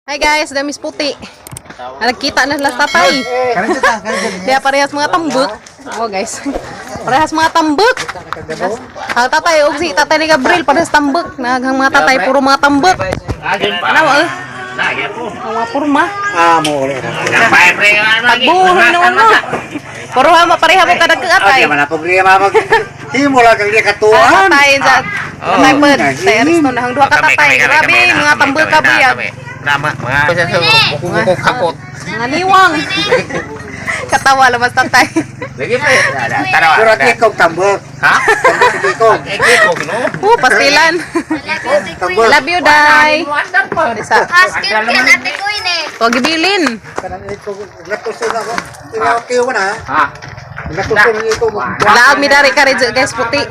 Hi guys, damis puti. Ah, nagkita na sila sa tatay. Kaya parehas mga tambok. Oh guys. Parehas mga tambok. Ang tatay og si tatay ni Gabriel parehas tambok. Naghang mga tatay puro mga tambok. Ano eh? Ang mga purma. Ah, mo ulit. Tagbuhon no no. Puro ha pareha mo kadag atay. Di man na problema mag himo lang kang Ah, katuan. tatay sa tatay pud. Tay Aristo na hang duha ka tatay. Grabe mga tambok ka buyag. Nama, mga hakot. Mga niwang. Katawa labas tatay. Lagi pa. Tarawa. Pero at ikaw tambok. Ha? Tambok ikaw. Ikaw no. Oh, pastilan. Tambok. Love you, Day. Isa. Askin kin ate ko ini. To gibilin. Kanang ikaw natusin ako. Tinawag mo na. Ha? Natusin ikaw. Laag mi dari kare guys puti.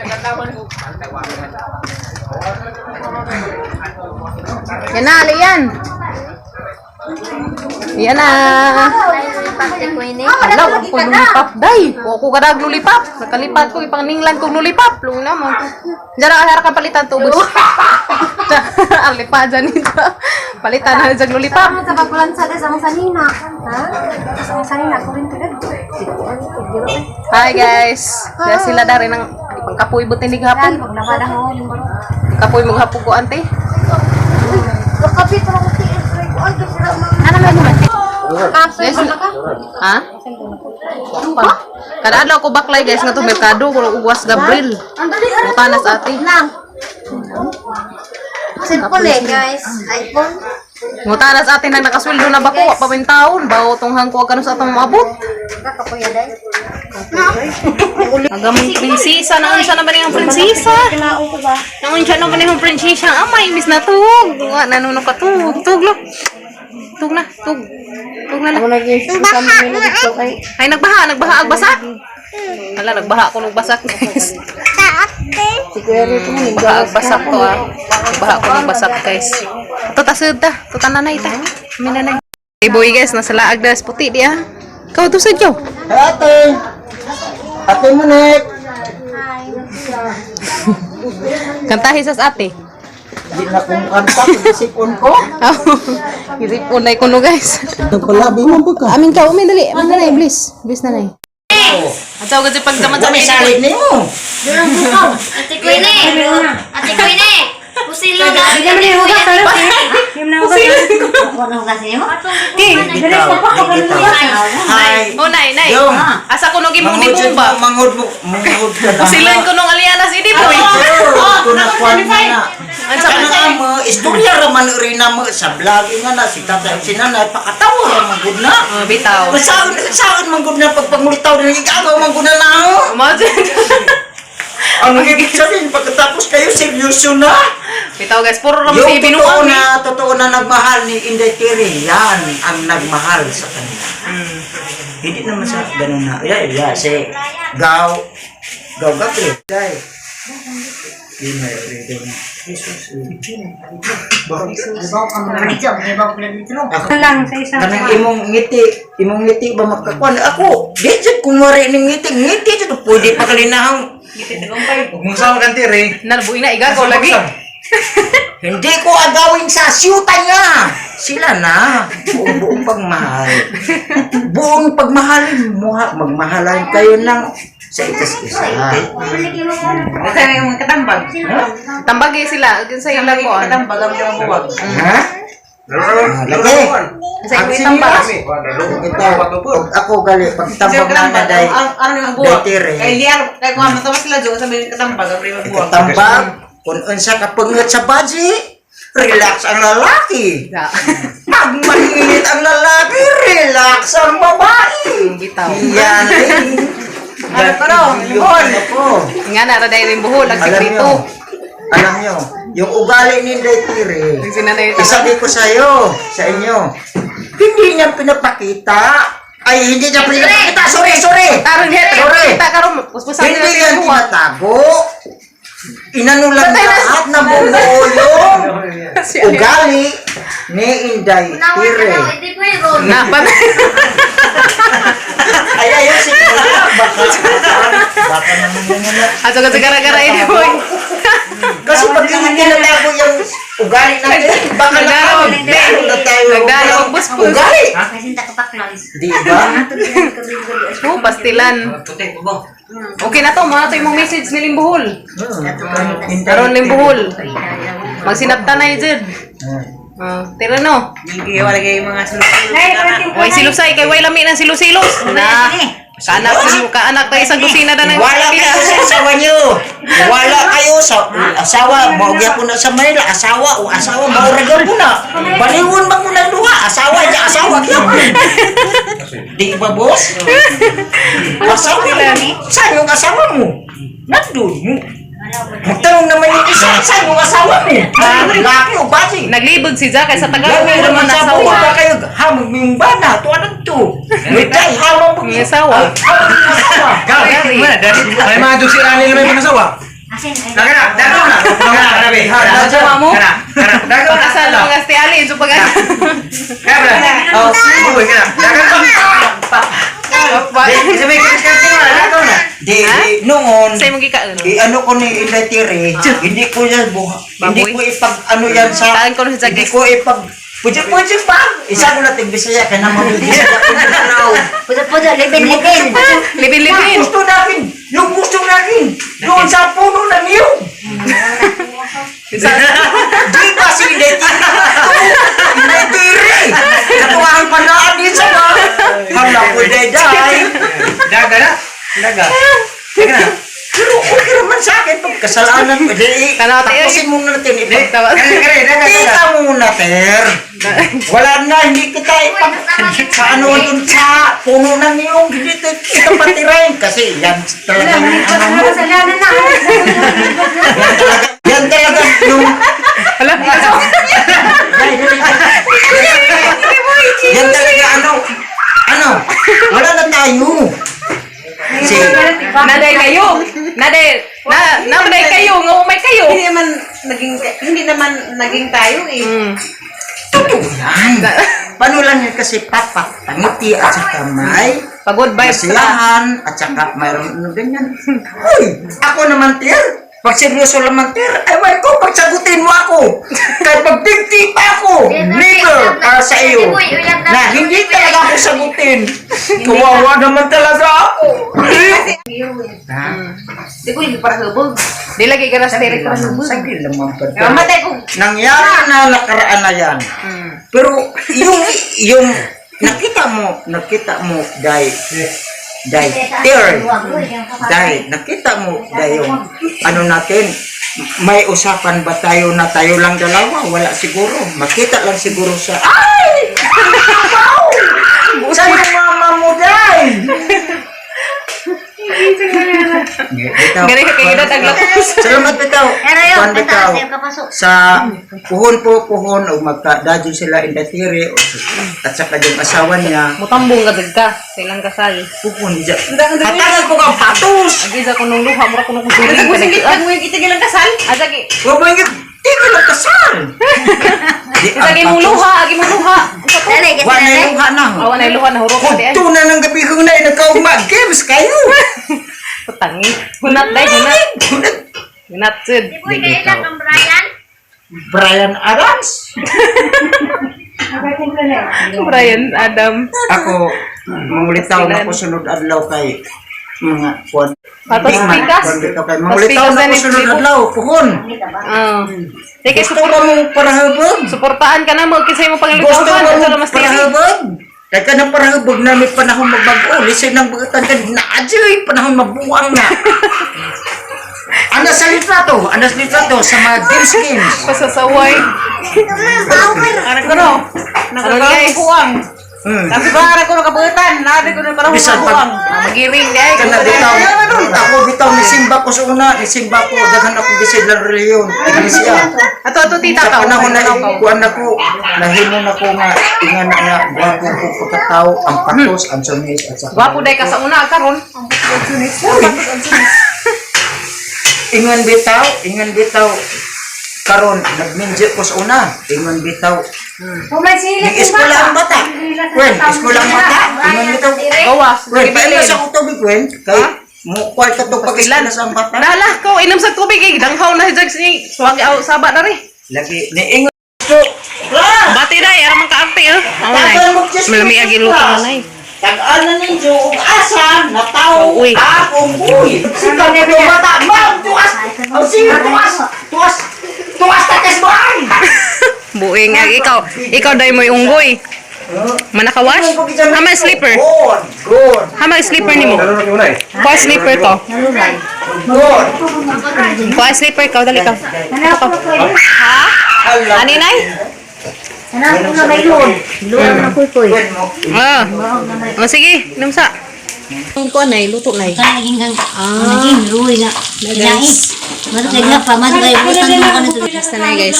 Yan na, ali yan. Yan na. Ate ko ini. Ala, ako lulipap, day. Ako kadag lulipap. Nakalipat ko, ipangninglan kong lulipap. Lung na mo. Diyan na kahara ka palitan to. Ubus. Ang lipa dyan ito. Palitan na dyan lulipap. Sa pagkulan sa des ang sanina. Ha? Sa ang sanina ko rin tulad. Hi guys. Kaya sila dari ng pangkapoy butin ni hapon. Pag napadahon. Kapoy mong hapon ko ante. Kapit ko ti Ano man naman? Guys, ha? Pa. Kada adlaw ko baklay guys nga to merkado ko ugwas Gabriel. Mutanas ate. Lang. Simple eh guys. iPhone. Mutanas ate nang nakasweldo na bako wa pa min taon bawo tong hangko kanu sa atong maabot. Kakapuya day. Agamang prinsesa na unsa na ba niyang prinsesa? Naunsa na ba niyang prinsesa? Ah, may miss na tug. Wa nanuno ka tug. Tug lo. Tug na, tug. Tug na lang. Ay, nagbaha, nagbaha ang basak. Hala, nagbaha ako ng basak, guys. Nagbaha ang basak to, ah. Nagbaha ako ng basak, guys. Ito, tasud ta. Ito, tananay ta. Kami nanay. Hey, boy, guys, nasa laag das puti, di, ah. Ikaw, to sa Joe. Ate. Ate Monik. Kantahi sas ate. Di na kong kanta, isipon ko. Isip unay ko no, guys. Nagpalabi mo ba ka? Amin ka, umin dali. Amin nanay, please. Please nanay. At sa kasi pag zaman sa Dami salit nimo. Ate ko ini. Ate ko ini. Pusilo na. Ate ko ini. Hi. Oh, nay, nay. Yung. Asa ko nung gimong ni Manghod jud Bumba. mo, manghod mo, manghod ka na. Pusilan ko nung alianas ini, boy. Ito na kwan na na. Ang sa Kana mo, istorya ra man rin na mo sa vlog nga na si tatay si nanay pakatawa ra man gud na. Oh, bitaw. Saan saan man gud na pagpangulitaw na igagaw man gud na na. Imagine. Ano ibig sabihin pagkatapos kayo seryoso na? Bitaw guys, puro naman Yung si totoo binuang na, totoo na nagmahal ni Inday Tiri, yan ang nagmahal sa kanila. Hindi naman sa ganun na. Yeah, yeah, si Gaw, Gaw Gabriel. Day. Hindi na, Lang sa isang. Kanang imong ngiti ba makakuan ako? Di jud kung wari ning ngiti, ngiti jud pwede pa kalinahang. Huwag mong sama kang tire. Nalbuin na igagaw lagi. Hindi ko agawin sa siyuta niya. Sila na. Buong buong pagmahal. Buong pagmahalin mo ha. Magmahalan kayo ng sa itas isa. Tambagi sila, yun sa ilang ko. Ha? Ah, lagi. Sa ilang tambag. Ito, pag ako gali, pag tambag na na day, day tire. Kaya kung matawa sila doon, sabi katambag, ang prima buwag. Tambag, kung unsa ka pangat sa baji, relax ang lalaki. Da. Pag mainit ang lalaki, relax ang babae. Bitaw. Yan. Ano pa no? Yung ano po. Nga na ra dahil yung buhol, ang Alam nyo, sekreto. alam nyo, yung ugali ni Inday Tire, Yung sinanay. isabi ko sa'yo, sa inyo, hindi niya pinapakita. Ay, hindi niya pinapakita. Sorry, sorry. Tarong niya, Sorry. kita karon puspusan Hindi nila yan sa buwan. tinatago. Inano lang lahat na bubuo yung ugali ni Inday Nawa ka Tire. daw. Hindi ko yun. Na, patay. Ay, ayun, sige. Baka, baka naman ganyan na. Ato kasi gara-gara ini boy. Kasi pag hindi tinatago yung ugali natin, baka Nagdarog. na tayo. Nagdarog. Kasi hindi ka paklon. Di ba? Oh, pastilan. Puti, bubo. Okay na to, mga to imong message ni Limbuhol. Karon Limbuhol. Magsinapta na yun, Jed. Ah, tira no. Giwa lagi yung mga sulod. Way silusay kay way lami ng silusilos. Na. Kaanak kaanak tayo isang kusina na ng Wala kayo sa asawa niyo. Wala kayo sa asawa. Maugya ko na sa Manila. Asawa o asawa. Mauraga mo na. Baliwon man mo na duha. Asawa niya. Asawa niya. Di ba, boss? Asawa mo. Saan yung asawa mo? Nandun mo. Magtanong naman yung isa. Saan yung asawa mo? Laki o basi? Naglibog si Jack kay sa Tagalog Lami meron naman man sa asawa. buwa ba kayo? Hamog mo yung bana. Tuwa na to. May tay, hamog mo. May asawa. Hamog mo yung asawa. May mga dug si Anil may mga asawa. Asin, ay. Daga na, daga na. Daga na, grabe. Asawa mo? Kana, kana, daga na. Pagkasal mga si Ali, so pag Kaya ba? Oh, buboy kana. Daga na. Di, sabi ko na, daga na. Di, di, noon, Sa imong gikaon. i-ano ko ni Inday Tire, hindi ko yan buha, hindi Baboy. ko ipag ano yan sa, Taan ko na sa hindi ko ipag, pwede pwede pa, isa ko natin Bisaya, kaya naman Bisaya ko na raw. Pudo-pudo, libin-libin. Libin-libin. Gusto natin, yung gusto natin, doon sa puno ng niyog. Di ba si Inday Tire? Inday Tire! Katuwahan pa na din sa ba? Hala ko, Inday Day. Daga na. Daga. Daga na. Pero okay naman sa akin, pag kasalanan ko, di, Tanaw tayo, eh. tapusin muna natin, ipag Kare, kare, daga, daga. Kita muna, Ter. Wala na, hindi kita ipag... Sa ano dun sa puno ng niyog, hindi kita patirain. Kasi yan talaga yung ano mo. Kasalanan na. Yan talaga, yan talaga yung... Hala. Yan talaga ano... Ano? Wala na tayo. Kasi, Naday kayo. Naday na naday kayo nga umay kayo. Hindi naman naging tayo eh. Totoo yan. Paano lang yan kasi papa, pangiti at saka may Pagod vibes ka. masiyahan at saka mayroon ano ganyan. Uy, ako naman, Ter. Pag seryoso naman, Ter, ewan ko, pagsagutin mo ako. Kahit pagbigti pa ako, never para sa iyo. Na hindi talaga ako sagutin. Kawawa naman talaga ako. Ha? Di ko hindi para hubog. Di lagi ka na sa direct para hubog. Saglit lang mga pagka. Mamatay ko. Nangyari na nakaraan na yan. Pero yung nakita mo, Day, Day, Ter, Day, nakita mo, Day, yung ano natin, may usapan ba tayo na tayo lang dalawa? Wala siguro. Makita lang siguro sa, ay! Saan yung mama mo, Day? Bitaw. Gani ka kay edad aglapos. Salamat bitaw. Pero yun, Kuan bitaw. pataas yung kapasok. Sa puhon po puhon o magkadadyo sila in the theory o at saka yung asawa niya Mutambong ka jud ka sa ilang kasal. puhon dyan. Hatagan ko kang patos! Agi sa kunong luha mura kuno kusuling Kasi ka singit nag lang mo yung itigil ang kasal. Asa gi Huwag mo yung tigil ang kasal! Di Isa gi mong luha, agi mong luha. Dali, kasi Wala na dali. yung hana. Awa na luha na hurok ka di ay. Kung na ng gabi ko na nagkaugma, games kayo! Putangi. Hunat day, hunat. Hunat jud. Di boy, kailan ang Brian? Brian Adams! Brian Adam. Ako, mangulitaw na ko sunod adlaw kay mga kuan. Patos Di man, pikas. kuan bitaw kay Patos mangulitaw pikas na na ko ni sunod Libo. adlaw, puhon. Ah. Sige, Gusto ba mong parahabog? suportaan ka na mo kinsay mo Gusto panglitawan ba sa mong mas tiri. parahabog? Kaya ka ng parahabog na may panahon magbago. Lisod ng bagatan ka na adyoy, panahon mabuang na. Ana sa litrato, ana sa litrato sa mga games games. Pasasaway. Anak ko no. Ano guys? Buang. Hmm. Sabi ba anak ko nakabutan. Nabi ko na parang Bisan pag buang. Magiring day. kana bitaw, ako bitaw nisimba ko sa una, nisimba ko daghan ako bisig lang reliyon, iglesia. Ato ato tita Sa ka. panahon na ikuan nako, nahimo nako nga ingan na nga gwapo ko pagkatao, ang patos, ang sumis at sa Gwapo day ka sa una karon. Ingon bitaw, ingon bitaw. Karon nagminjo ko sa una, ingon bitaw. Umay sila. Ni eskwela ang bata. Gwen, eskwela ang bata. Ingon bitaw. Gawas. Gwen, paano sa akong tubig, Gwen? Kay mo kual ka to pag eskwela sa ang bata. Dala ko inom sa tubig eh. Danghaw na si Jags ni. Suwag aw saba na ri. Lagi ni ingon to. Bati day ara man kaarte eh. Nay. Malami ang giluto na, nay. Tag-anan ninyo og asa na tao Uy. akong uy. Sika na ito bata. Ma'am, tuwas! Ang sige, tuwas! Tuwas! Tuwas takas mo ay! Buing ag ikaw. Ikaw dai mo'y unggoy. Manakawash? Hama slipper. Good, good, Hama slipper nimo. Kuha slipper to. good. Kuha slipper ka, dali ka. Ito ka. Ha? Ani nay? Hanap ko na may loan. Loan na kuy kuy. Good mo. Ah. O sige, numsa. Kuha nay, luto nay. Kana naging kang naging luwi nga. Guys. Madugay nga pa, madugay utang mo kana sa Basta na guys.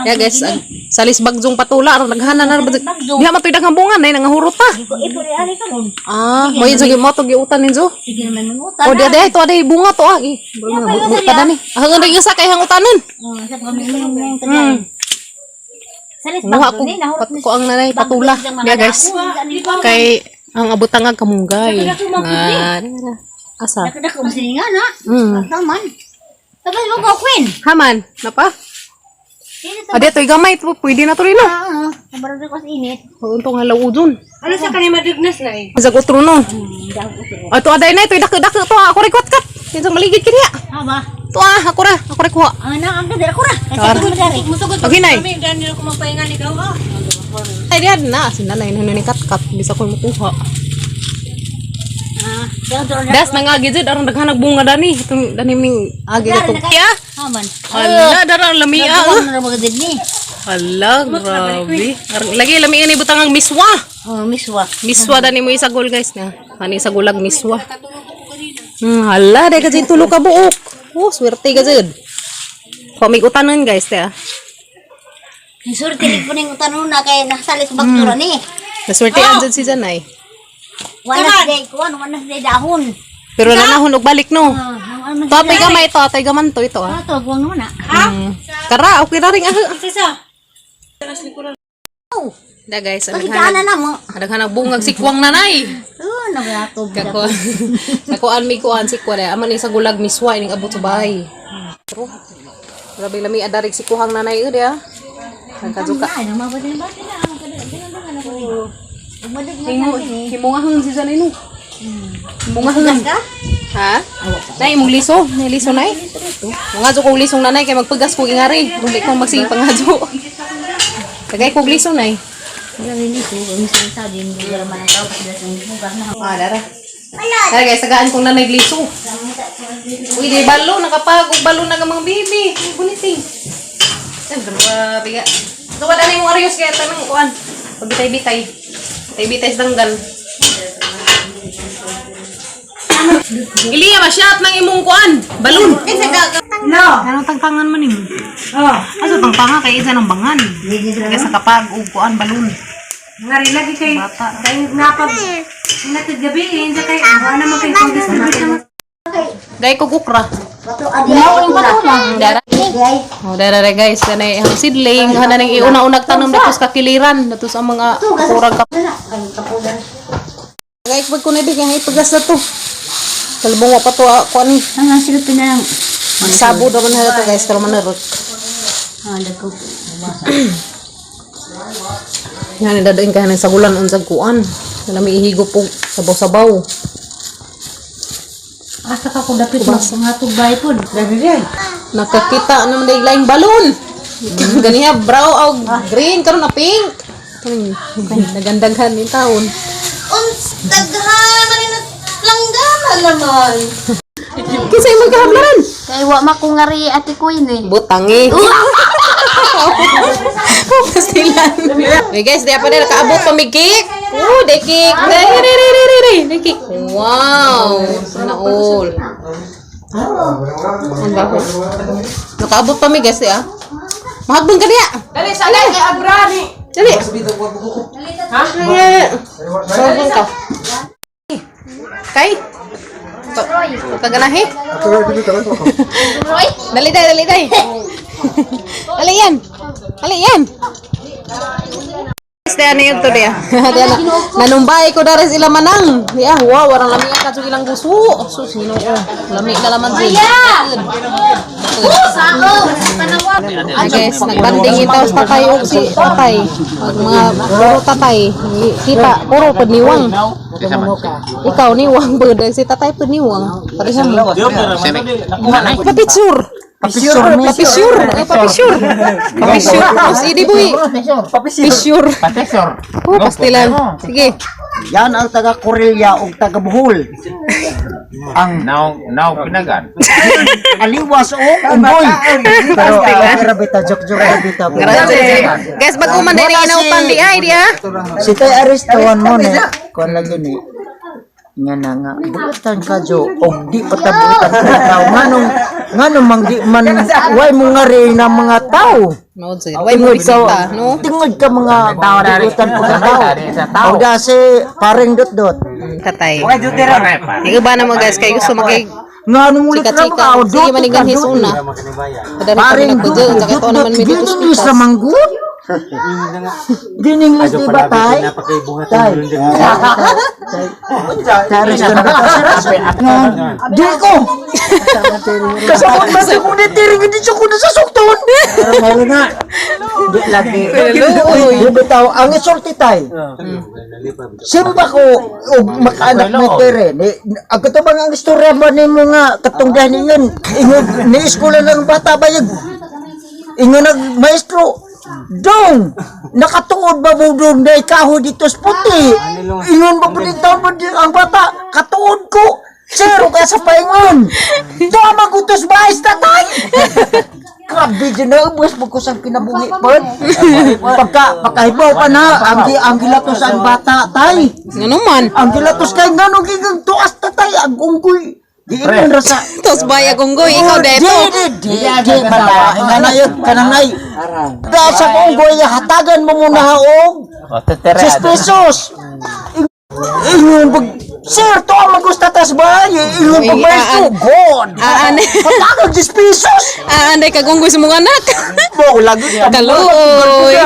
Yeah guys, salis bagjong patula aron naghana na diha matoy daghang bunga nay nangahurot pa. Ipo ri ari ka ron. Ah, mo yun mo to giutan ninyo. Sige naman mo utang. O diha diha ito aday bunga to ah. Eh, bunga pa dani. Ang ang isa kay hang utanon. Oh, sa kami mo kanya. Salis Muha ko nahurot ko ang nanay patula. Diha guys. Kay ang abutangag kamunggay. Ah, asa. Dako mo sininga na. Taman. Tapos mo ko queen. Haman, napa? Dito Ade to'y gamay to, pwede na to rin no. Ah, kabarog ko sa init. Untong halaw udon. Ano sa kanima dugnas na eh? Sa utro no. Ato aday na ito'y dako dako to ah. Ako ray kat. Kinsang maligid kaniya. Ha ba? To ah, ako ra, ako ra kuha. Ah, na ang ganda ko ra. Kasi ko madari. Musugod Okay, Nay. kami, dahil ko magpahinga ni ikaw ah. Ay diyan na, sinanay na ni kat kat bisa ko makuha. Ah, daw daw. Das nangagi jud aron daghan bunga dani. Itong dani ming agi to. Ya. Haman. Hala, dara ang lamia. Ano na mga ni? Hala, grabe. Lagi lamia ni butang ang miswa. Oh, miswa. Miswa dani mo isagol guys na. Ani isagulag miswa. Hala, dai ka jud tulo ka buok. Oh, swerte ka jud. Pamig utanon guys, te. Ah. Surti rin ko ning utanon na kay nasalis baktura ni. Naswerte oh! Jud si Janay. Wala day kuan, wala day dahon. Pero nanahon og balik no. Ah, ang To atay gamay to, atay gaman to ito ah. Ato guwang na. Kara, okay ra ring ah. Sisa. Da guys, Kasi kana na mo. Daghan bungag sikwang nanay. Oh, nagato. Kako. Kakuan mi kuan sikwa na. Aman ni sa gulag miswa ining abot sa bahay. Pero grabe lami adarig si kuhang nanay ud ya. Nagkajuka. Ay, namabot na ba sila? Ang kada na ko. Umadag na Himo himungahon si Janay no. Himungahon. ka? Ha? Nay imong liso, nay liso nay. Mga kong lisong nanay kay magpagas ko ingari. Dili ko magsige pangadyo. Tagay kog liso nay. Grabe ni ko, ang sa din wala man ang tao kasi sa bugas na. Ah, dara. Dara guys, tagaan kong nanay liso. Uy, di balo nakapag og balo na ka mga baby. Ay, Guniting. Ay, grabe ka. So, wala na yung arios kaya tanong kuan. Pabitay-bitay. Bitay-bitay sa danggal. Iliya, masyat ng imong kuan. Balon. No. Anong tangtangan man nimo? Oh. Aso tangtanga kay isa ng bangan. Kaya sa kapag og kuan balon. Nga rin lagi kay Bata. kay napag natid gabi eh, hindi kay wala naman kay pag-distribute naman. Gay ko kukra. Bato adi ay patula. Dara. Oh, dara ra guys, kanay ang sidling, hana ning iuna-unag tanom datos kakiliran, datos ang mga kurang ka. Guys, pag kuno di kay ipagas na to. Kalbong wa pa to ah, kuan ni. Ang ang silupin na lang. Sabo daw man to guys, karon man rot. Ah, dagko. Yan dadain kay sa sagulan unsag kuan. Nalami ihigop og sabaw-sabaw. Asa ka kung dapit mas nga tubay pod. Nakakita naman dahil laing balon. Ganiya brown og green karon na pink. Kaning nagandaghan ni taon. Uns, daghan na rin langgana naman. Kinsa imong kahablaran? Kay wa makungari ate Queen eh. Butangi. Pastilan. Hey guys, di pa na nakaabot pa may cake. Oh, day cake. Day, day, day, day, day, day cake. Wow. Sana all. Ano ba? Nakaabot pa mi guys, eh, ah. Mahagbong ka niya. Dali sa kay Abra ni. Dali. Ha? Sabon ka. Kay? Pagkaganahe? Dali day, dali day. Dali yan. Dali yan. Guys, ano yun to diya? Diya na. Nanumbay ko dari sila manang. Diya, wow, warang lami ka ilang guso. Sus, Ginoo. Lami na laman sila. Ah, guys, nagbanding itaw sa tatay og si tatay. Pag mga puro tatay, kita puro pud niwang. Ikaw niwang pud si tatay pud niwang. Pare siya mo. Papisure. Papisure. Papisure. Ay, papisure. Papisure. Tapos idi boy. Papisure. Patesor. Oh, pastilan. Sige. Yan ang taga Korelia ug taga Bohol. Ang Now, now pinagan. aliwas o umboy. Pero pero bita joke joke ra bita. Guys, bago man din ang inautan di ay di ah. Si Tay Aristawan mo ni kuan lagi ni nga na nga buutan ka jo og di patabutan ka tao nganong nganong mang di man way mo nga rin ang mga tao. No, sir. Way mo Tingod sa bisita, no? Tingod ka mga tao buutan pa ka tao. Og da si paring dot dot. Tatay. Iba na mo guys kay gusto makig Nganong ulit na chika-chika. mga Sige manigan his una. Padala kami Paring nagpudyo, saka ito naman may dito Dini sa manggut. Dini English di ba tay? Tay. Tay. Di ko. Kasabot ba sa kundi tiring hindi siya kundi sa sukton. Pero mayroon na. Di lagi. Di bitaw ang isulti tay. Simba ko og makaanak mo tere ni ang kato bang ang istorya ba nimo nga katong ganingan ingon ni eskwela ng bata bayag ingon nag maestro dong nakatuod ba mo dong na ikahoy dito sa puti ingon ba po dito ang bata katuod ko zero ka sa paingon doon magutos ba tatay. Grabe dyan na, ubos mo ko sa kinabuhi pa. Pagkahibaw pa na, ang gilatos ang bata, tay. Ano man? Ang gilatos kay ngano gigang tuas ta tay, ang unggoy. Di ingon ra sa Tos bay agunggoy ikaw deto. Di di di di bata. Nga na yun, kanang nay. Da sa unggoy hatagan mo muna og 6 pesos. Ingon pag Sir, to ang magusta tas ba? Ingon pag maestro, God. Aan. Hatagan 10 pesos. Aan day kagunggoy sa mga anak. Mo lagi Kaloy.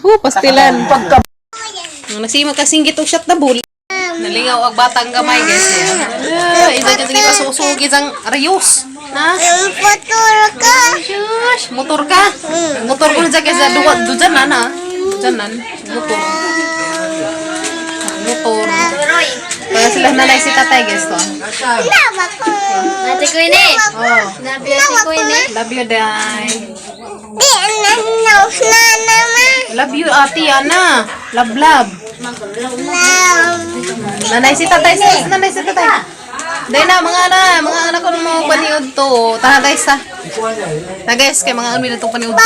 Oh, pastilan. Nagsima ka singgit og shot na bull. Nalingaw ang batang gamay guys. Ah, isa ka sige pasusugi sang rayos. Ha? Motor ka. Shush, motor ka. Motor ko na guys, duwa dujan na na. Dujan na. Motor. Motor. Turoy. Para sila nanay si tatay guys to. Lava ko. Ate Queenie. Oh. Love you, Ate Queenie. Love you, Day. Di na na na naman. Love you, ate Ana. Love, love. Love. Nanay si tatay, sis. Nanay si tatay. Day na, mga anak ko mga paniod to. Tara guys, ha. Na guys, kay mga ano na itong paniod to.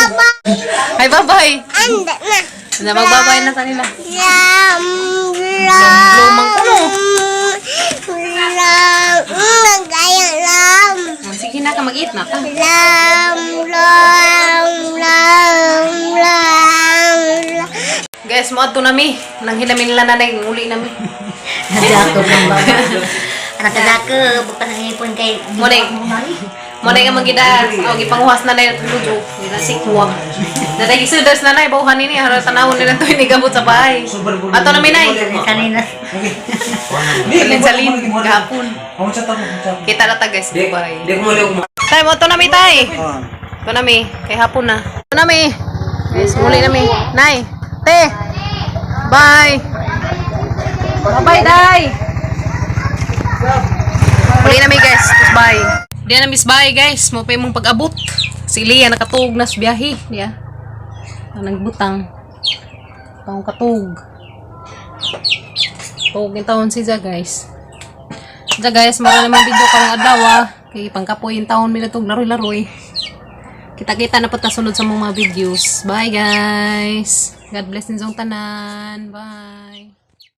Ay, bye-bye. Anda na. Na, magbabay na kanila. Lam lam. Lumang kuno. Lam. Nagaya lam. Sige na ka, mag-eat na ka. Lam lam lam lam. Guys, mo adto nami. Nang hinamin nila nanay, nguli nami. Nadako ng baba. Nakadako, bukan ang ipon kay... Mo na nga magida, oh, gipanguhas na na yung tulog. Gina sikwa. Nanay gisudas na nay bawhan nini haro tanawon nila to inigabot sa bahay. Ato nami nay. Kanina. Salin salin gahapon. Kita na ta guys, bye. Tay, mo to nami tay. To nami, kay hapon na. To nami. Guys, muli nami. Nay, te. Bye. Bye, day. Muli nami guys. Tapos bye. Diyan na miss bye guys. Mo pa imong pag-abot. Si Lia nakatug na sa biyahe. Diya. Ang nagbutang. Pang katug. Tug yung taon si Ja guys. Ja guys, marami naman video karong adlaw ah. Kay pangkapoy yung taon mila tug laroy-laroy. Kita-kita na patasunod sa mga videos. Bye guys. God bless ninyong tanan. Bye.